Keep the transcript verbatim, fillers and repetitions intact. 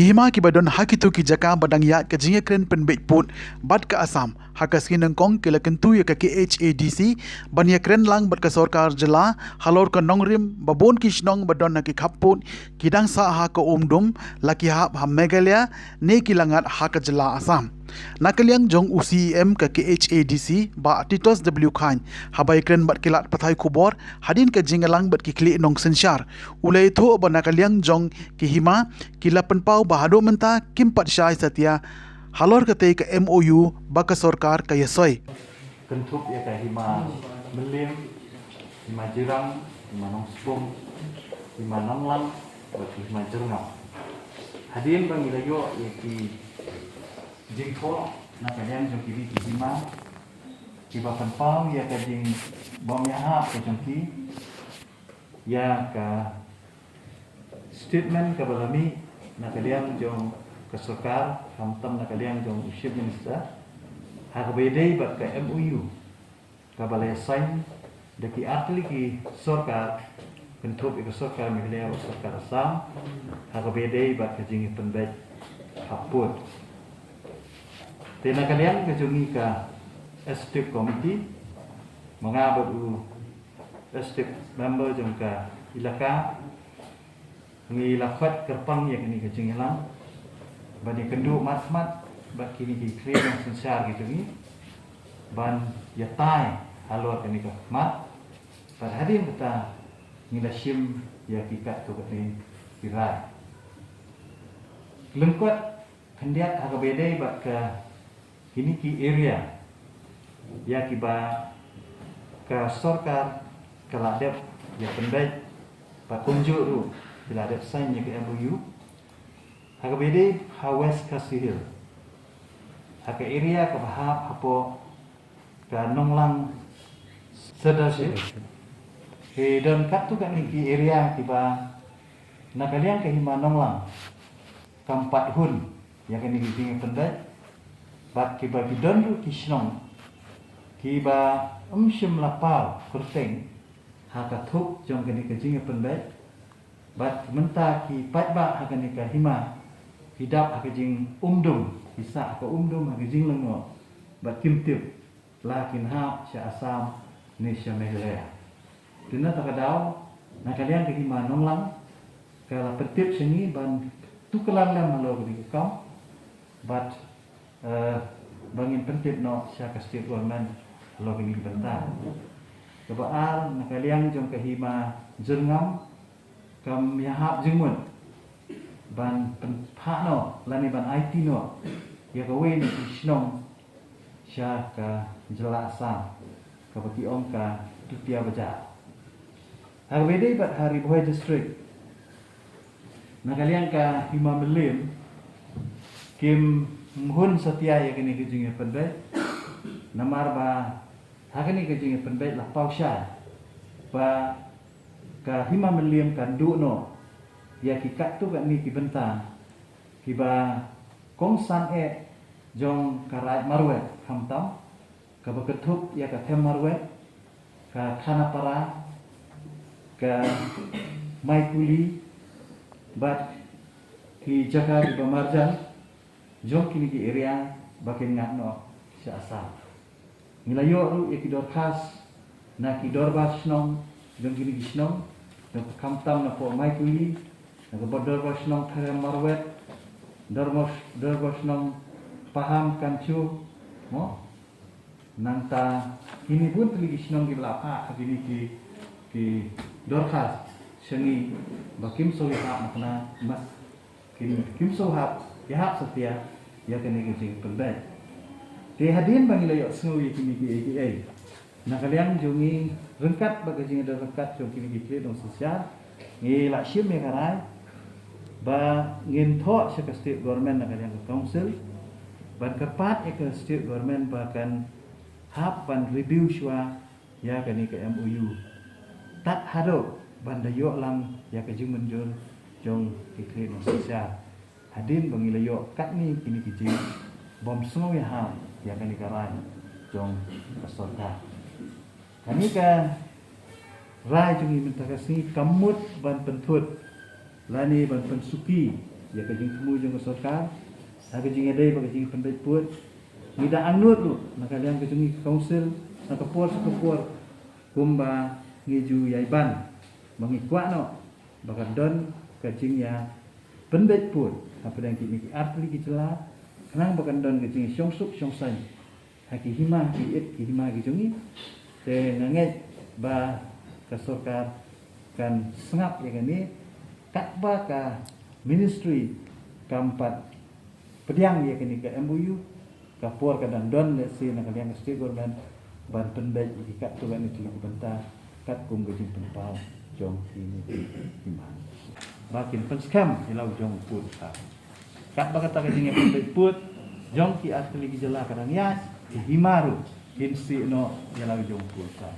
Ki hima kiba don ha kito ki jaka ba dang ïaid ka jingïakren pynbeit pud bad ka Assam, ha ka sngi nyngkong ki la kyntu ïa ka K H A D C ban ïakren lang bad ka sorkar jylla halor ka nongrim ba bun ki shnong ba don ha ki khappud ki dang sah ha ka Umdum, la ki hap ha Meghalaya ne ki la ngat ha ka jylla Assam. Na ka liang jong u C E M ka K H A D C, Bah Titos W Chyne, haba ïakren bad ki lad pathai khubor hadien ka jingïalang bad ki khlieh nongsynshar, u la ïathuh ba na ka liang jong ki hima ki la pynpaw ba haduh mynta kim pat shai satia halor katei ka M O U ba ka sorkar ka ïasoi. Kynthup ïa ka hima Mylliem, hima Jirang, hima Nongspung, hima Nonglang bad hima Jyrngam. Hadien ba ngi la ïoh ïa ki jingthoh na ka liang jong kine ki hima, kiba pynpaw ïa ka jingbym ïahap ka jong ki ïa ka statement kaba la mih na ka liang jong ka sorkar, khamtam na ka liang jong u Chief Minister, ha kaba ïadei bad ka M O U kaba la sign da ki artylli ki sorkar, kynthup ïa ka sorkar Meghalaya bad sorkar Assam, ha kaba ïadei bad ka jingïapynbeit khappud. Te na ka liang ka jong ngi ka Executive Committee, ma nga bad u Executive Member jong ka Elaka, ngi la khot kyrpang ïa kane ka jingïalang ban ïakynduh mat mat bad kine ki khlieh nongsynshar ki jong ngi ban ïatai halor kane ka khmat. Bad hadien kata ngi la shim ïa ki katto katne ki rai. Lyngkot khyndiat ha kaba ïadei bad ka kine ki area ïa kiba ka sorkar ka la dep ïapynbeit bad kumjuh ruh ki la dep sign ïa ka M O U. Ha kaba ïadei ha West Khasi Hills, ha ka area kaba hap hapoh ka Nonglang Sirdarship, ki don katto katne ki area kiba na ka liang ka hima Nonglang kam pat hun ïa kane ka jingïapynbeit, bad kiba ki don ruh ki shnong kiba ym shym la paw kyrteng ha ka thup jong kane ka jingïapynbeit, bad mynta ki paidbah ha kane ka hima ki dap ha ka jingumdum, ki sah ha ka umdum ha ka jinglyngngoh bad kim tip la kin hap sha Assam ne sha Meghalaya. Te na kata ka daw, na ka liang ka hima Nonglang ka la pyntip sha ngi ban tuklar lem halor kane ka kam, bad eh, ba ngin pyntip noh sha ka state government halor kine ki bynta. Kaba ar, na ka liang jong ka hima Jyrngam kam ïahap jingmut ban pynphah noh lane ban aiti noh ïa kawei na ki shnong sha ka jylla Assam, kaba ki ong ka Tutia Bazar. Ha kaba ïadei bad ha Ri Bhoi District, na ka liang ka hima Mylliem kim hun satia ïa kane ka jingïapynbeit, namar ba ha kane ka jingïapynbeit la paw shai ba ka hima Mylliem kan duh noh ïa ki katto katne ki bynta kiba kongsan eh jong ka Raid Marwet, khamtam kaba kynthup ïa ka Them Marwet, ka Khanapara, ka Maikuli, bad ki jaka kiba marjan jong kine ki area ba kin ngat noh sha Assam. Ngi la ïoh ruh ïa ki dorkhas na ki dorbar shnong jong kine ki shnong, na ka khamtam na poh Maikuli, na ka dorbar shnong Them Marwet, dorbar, dorbar shnong Paham Kanchu, mo? Nangta kine bun tylli ki shnong kiba la phah ha kine ki, ki dorkhas sha ngi ba kim sngewhap, ma kane mas kim, kim sngewhap ïahap satia ïa kane ka jingpynbeit. Te hadien ba ngi la ïohsngew ïa kine kiei kiei, na ka liang jong ngi ryngkat bad ka jingïadon ryngkat jong kine ki khlieh nongsynshar, ngi la shim ïa ka rai ba ngin thoh sha ka state government na ka liang ka council ban kyrpad ïa ka state government ba kan hap ban review shuwa ïa kane ka M O U tad haduh ban da ïoh lang ïa ka jingmynjur jong ki khlieh nongsynshar, hadien ba ngi la ïoh katne kine ki jingbymsngew ïahap ïa kane ka rai jong ka sorkar. Kane ka rai jong ngi mynta ka sngi kam mut ban pynthut lane ban pynsuki ïa ka jingthmu jong ka sorkar ha ka jingïadei bad ka jingpynbeit pud. Ngi da angnud ruh na ka liang ka jong ngi ka council, na ka por sha ka por, kumba ngi ju ïai ban, ba ngi kwah noh ba kan don ka jingïapynbeit pud hapdeng kine ki artylli ki jylla, khnang ba kan don ka jingïashong suk shong saiñ ha ki hima ki ïit ki hima ki jong ngi. Te nga ngeit ba ka sorkar kan sngap ïa kane, katba ka ministry kam pat pdiang ïa kane ka M O U, ka por ka dang don lehse na ka liang ka state government ban pynbeit ïa ki katto katne tylli ki bynta katkum ka jingpynpaw jong kine ki hima, ba kin pynskhem ïa la u jong u pud u sah. Katba kata ka jingïapynbeit pud jong ki artylli ki jylla ka dang ïaid, ki hima ruh kin sih noh ïa la u jong u pud u sah.